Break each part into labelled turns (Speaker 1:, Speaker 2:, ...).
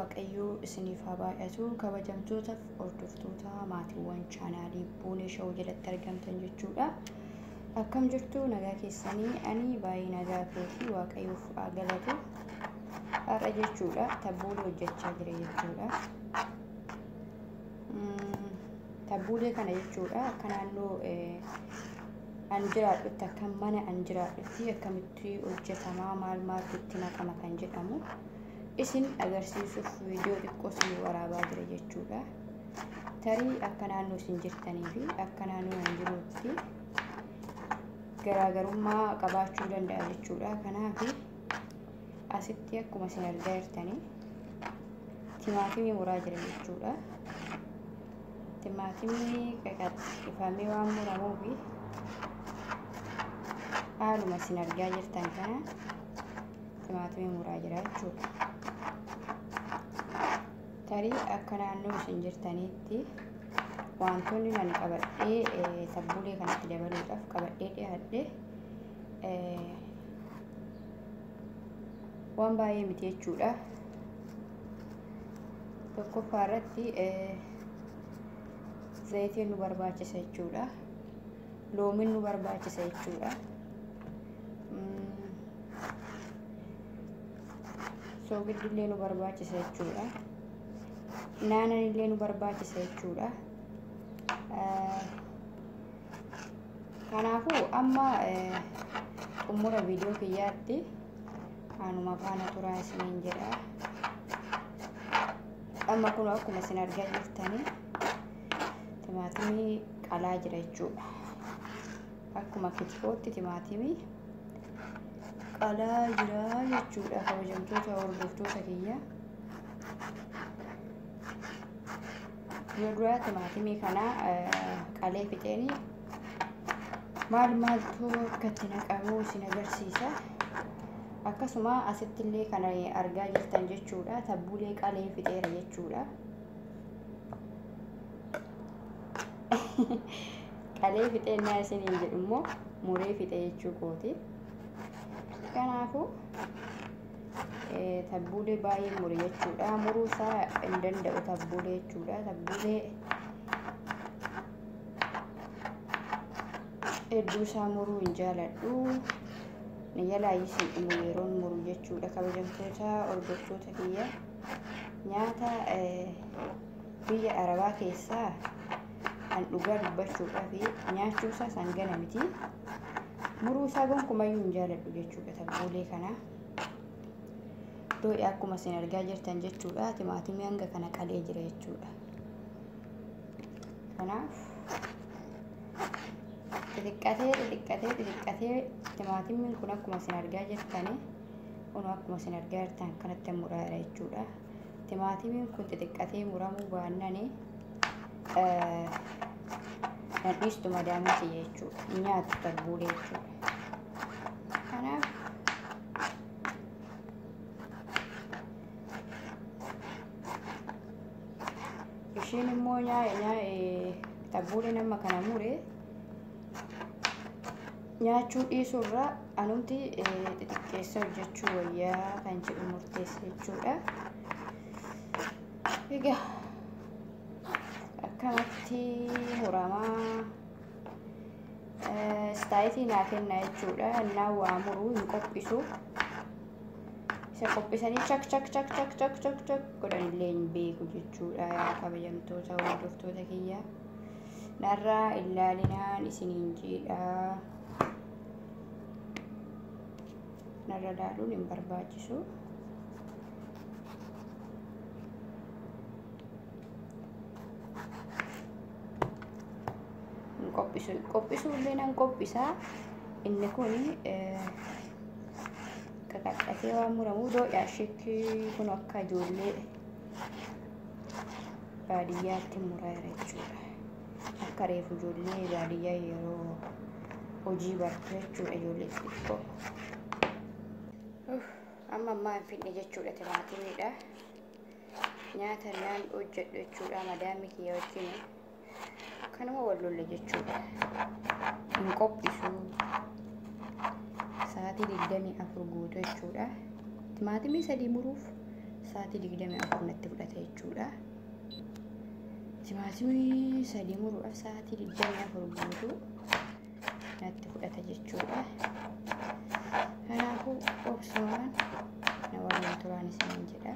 Speaker 1: Waaqayyoo isiniif haa baay'atu. Kabajamtootaaf hordoftoota maatiiwwan chaanaalii Boonee Show jalatti argamtan jechuudha. Akkam jirtu, nagaa keessanii? Ani baay'ee nagaa kooti, Waaqayyoof haa galatu. Har'a jechuudha tabbuulee hojjechaa jira jechuudha. Tabbuulee kana jechuudha akka naannoo an jiraadhutti, akka mana an jiraadhutti akkamitti hojjetamaa, maal maaltu itti naqama kan jedhamu isin agarsiisuuf viidiyoo xiqqoo isin waraabaa jira jechuudha. Tarii akka naannoo isin jirtanii fi akka naannoo an jirutti garaagarummaa qabaachuu danda'a jechuudha. Kanaaf asitti akkuma isin argaa jirtanii timaatimii muraa jira jechuudha. Timaatimii qaqaxxifamee waan muramuufi haaluma isin argaa jirtan kana timaatimii muraa jira jechuudha. Tarii akka naannoo isin jirtaniitti wantoonni ani qabadhee tabbuulee kanatti dabaluudhaaf qabadhee dhiyaadhe waan baay'ee miti jechuudha. Tokkoffaa irratti zayitiin nu barbaachisa jechuudha. Loomiin nu barbaachisa jechuudha. Soogiddi illee nu barbaachisa jechuudha. Naanan illee nu barbaachisa jechuudha. Kanaafuu amma xumura viidiyoo kiyyaatti anuma faana turaa isiniin jedha. Amma kun akkuma isin argaa jirtanii timaatimii qalaa jira jechuudha. Akkuma kitifootti timaatimii qalaa jira jechuudha, kabajamtoota hordoftoota kiyya. Dura dura timaatimii kana qalee fixeenii maal maaltu akka itti naqamu isin agarsiisa. Akkasuma asitti illee kan argaa jirtan jechuudha. Tabbuulee qalee fixeera jechuudha. Qalee fixeennaa isiniin jedhu immoo muree fixe jechuu kooti. Kanaafuu tabbuulee baay'ee mure jechuudha. Muruu isaa hin danda'u tabbuulee jechuudha. Tabbuulee hedduu isaa muruu hin jaaladhu. Ni jalaayyis hin dhumu yeroon muru jechuudha. Kabajamtoota hordoftoota kiyya, nyaata biyya Arabaa keessaa an dhugaa dubbachuudhaaf nyaachuu isaa sangana miti. Muruu isaa gonkumayyuu hin jaaladhu jechuudha tabbuulee kana. Doo'ee akkuma isin argaa jirtan jechuudha. Timaatimii hanga kana qalee jira jechuudha. Kanaaf xixiqqatee xixiqqatee xixiqqatee timaatimiin kun akkuma isin argaa jirtani, kun akkuma isin argaa jirtan kanatti muraa jira jechuudha. Timaatimiin kun xixiqqatee muramuu baannani nan dhiistu madaamii tiyya jechuudha. Nyaattu tabbuulee jechuudha. Kanaaf ishiin immoo nyaa'e tabbuulee nama kana mure nyaachuu dhiisuurra anumti xixiqqeessa hojjechuu wayyaa kan jedhu murteessa jechuudha. Egaa akkanatti muramaa istaayitii naa kenna jechuudha. Innaan waa muruu hin qophisu. Isa qophisanii chak chak chak chak chak chak chak godhan illee hin beeku jechuudha. Kabajamtoota hordoftoota kiyya, narraa ilaalinaan isiniin jedha. Narra ilaaluun hin barbaachisu. Hin qophisu, qophisuu illee nan qophisaa. Inni kun qaqal'atee waan muramuu doo'yaa shikii kun akka ijoollee baadiyyaatti muraa jira jechuudha. Akka reefu ijoollee baadiyyaa yeroo hojii bartu jechuudha, ijoollee xixiqqoo. Amma ammaa hin fidne jechuudha timaatimiidha. Nyaata naan hojjedhu jechuudha, madaamii kiyya wajjin kanuma wal lolle jechuudha. Hin qophisu sa'aatii 24 guutuu jechuudha. Timaatimii 3 muruuf Sa'aatii 24 natti fudhata jechuudha. Timaatimii 3 muruudhaaf sa'aatii 24 guutuu natti fudhata jechuudha. Kanaafuu obsumaan na waliin turaan isiniin jedha.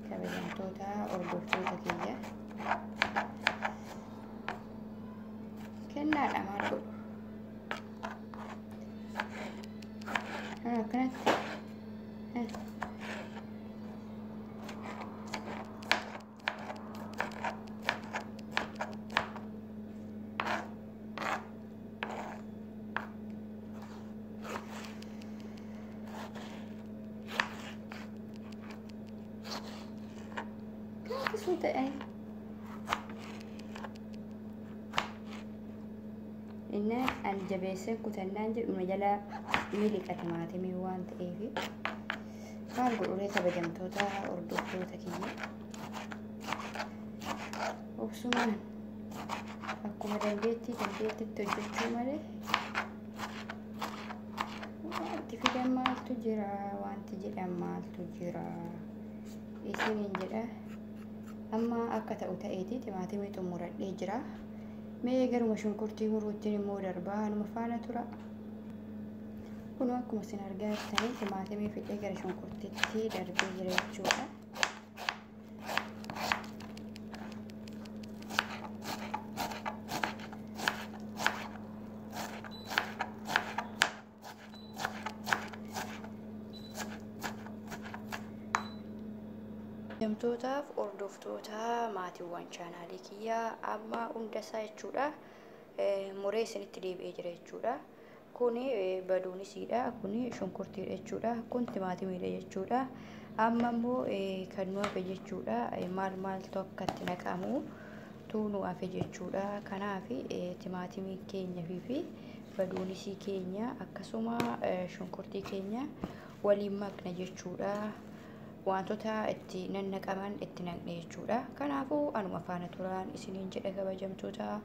Speaker 1: Kabajamtoota hordoftoota kiyya. Kennaadha maal godhu? Akkanatti. Ta'e inni an jabeessee kutannaan jedhu jala miliqa timaatimii waan ta'eef maal godhuree kabajamtoota hordoftoota kiyya obsumaan akkuma dandeettitti hojjechuu malee wanti fidan maaltu jira wanti jedhan maaltu jira isiniin jedha. Amma akka ta'u ta'eeti timaatimii xumuradhee jira. Mee garuma shunkurtii muruuttiin immoo darbaa anuma faana tura. Kun akkuma isin argaa jirtanii timaatimii fixee gara shunkurtiitti darbee jira jechuudha. Kabajamtootaaf hordoftoota maatiiwwan chaanaalii kiyyaa amma hundasaa jechuudha. Muree isinitti deebi'ee jira jechuudha. Kuni baduunisiidha. Kuni shunkurtiidha jechuudha. Kun timaatimiidha jechuudha. Amma immoo kan nu hafe jechuudha. Maal maaltu akka itti naqamu tu nu hafe jechuudha. Kanaaf timaatimii keenya fi baduunisii keenya akkasuma shunkurtii keenya waliin makna jechuudha. Wantoota itti nannaqaman itti naqne jechuudha. Kanaafuu anuma faana turaan isiniin jedha kabajamtoota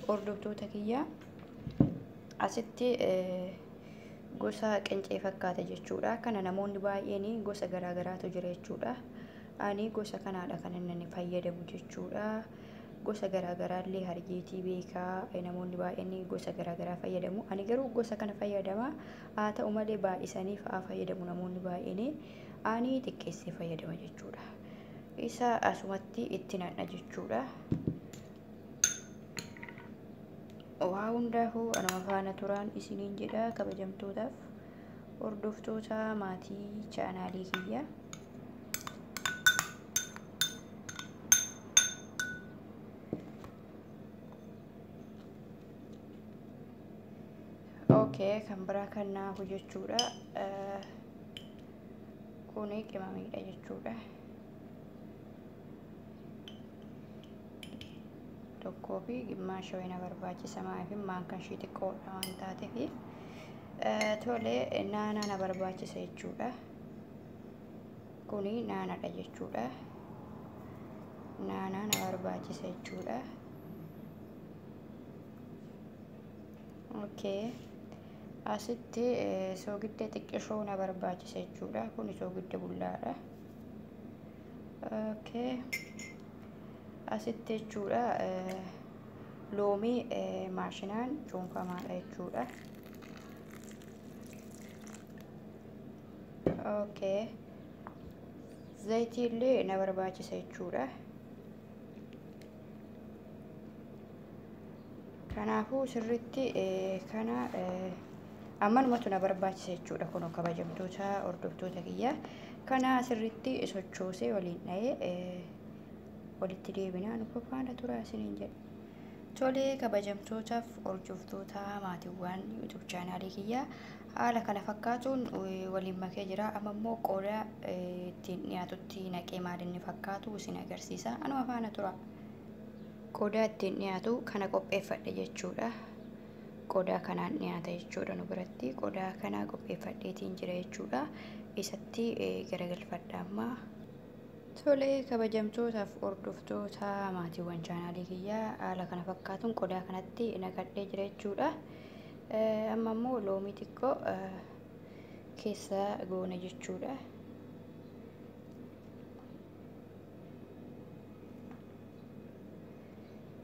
Speaker 1: hordoftoota kiyya. Asitti gosa qincee fakkaata jechuudha. Kana namoonni baay'een gosa garaagaraatu jira jechuudha. Ani gosa kanaadha kan inni fayyadamu jechuudha. Gosa garaagaraallee hargeetii beekaa namoonni baay'een gosa garaagaraa fayyadamu. Ani garuu gosa kana fayyadama. Haa ta'u malee baay'isanii fa'aa fayyadamu namoonni baay'een. Ani xiqqeessee fayyadama jechuudha. Isa asumatti itti naqna jechuudha. Waa hundaafuu anuma faana turaan isiniin jedha kabajamtootaaf hordoftoota maatii chaanaalii kiyya. Okay, kan biraa kan naafu jechuudha. Kuni qimamiidha jechuudha. Tokkoo fi gimmaasha wayina barbaachisa maaliif maankaan ishee xiqqoodha waan taateef. Tole naanaa na barbaachisa jechuudha. Kuni naanaadha jechuudha. Naanaa na barbaachisa jechuudha. Okay. Asitti soogidda xiqqishoo na barbaachisa jechuudha. Kuni soogidda bullaadha. Okay. Asitti jechuudha loomii maashinaan cuunfamaadha jechuudha. Okay. Zayitii illee na barbaachisa jechuudha. Kanaafuu sirriitti kana ammanumatu na barbaachisa jechuudha. Kun kabajamtoota hordoftoota kiyya. Kana sirriitti sochoosee waliin dha'ee walitti deebinaa nu faana turaa isiniin jedha. Tolee kabajamtootaaf hordoftoota maatiiwwan YouTube chaanaalii kiyya haala kana fakkaatuun waliin makee jira. Amma immoo qodaa ittiin dhiyaatutti naqee maal inni fakkaatu isin agarsiisa. Anuma faana tura. Qodaa ittiin dhiyaatu kana qopheeffadhe jechuudha. Qodaa kanaan dhiyaata jechuudha nu biratti. Qodaa kana qopheeffadheetiin jira jechuudha. Isatti garagalfadha amma. Tolee kabajamtootaaf hordoftoota maatiiwwan chaanaalii kiyyaa haala kana fakkaatuun qodaa kanatti naqadhee jira jechuudha. Amma immoo loomii xiqqoo keessa goona jechuudha.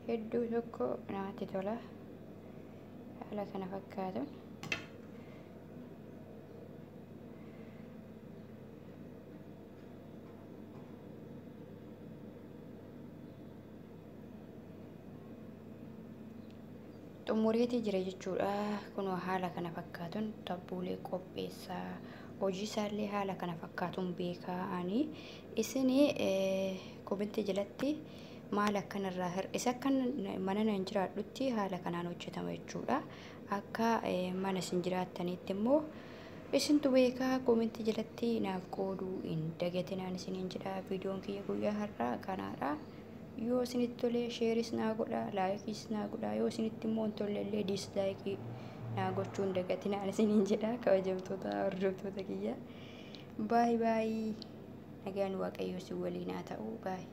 Speaker 1: Hedduu tokko namatti tola. Haala kana fakkaatuun. Xumureetii jira jechuudha. Kunoo haala kana fakkaatuun tabbuulee qopheessaa. Hojii isaallee haala kana fakkaatuun beekaa ani. Isin komentii jalatti maal akkanarraa hir'isa akka mana nan jiraadhutti haala kanaan hojjetama jechuudha. Akka mana isin jiraattanitti immoo isintu beekaa, komentii jalatti naaf qooduu hin dagatinaan isiniin jedha. Viidiyoon kiyya guyyaa har'aa kanaadha. Yoo isinitti tole share is naa godha, like is naa godha. Yoo isinitti immoo hin tolle illee dislike naa gochuu hin dagatinaan isiniin jedha, kabajamtoota hordoftoota kiyya. Bye bye. Nagaan Waaqayyoo isin waliin haa ta'u. Bye.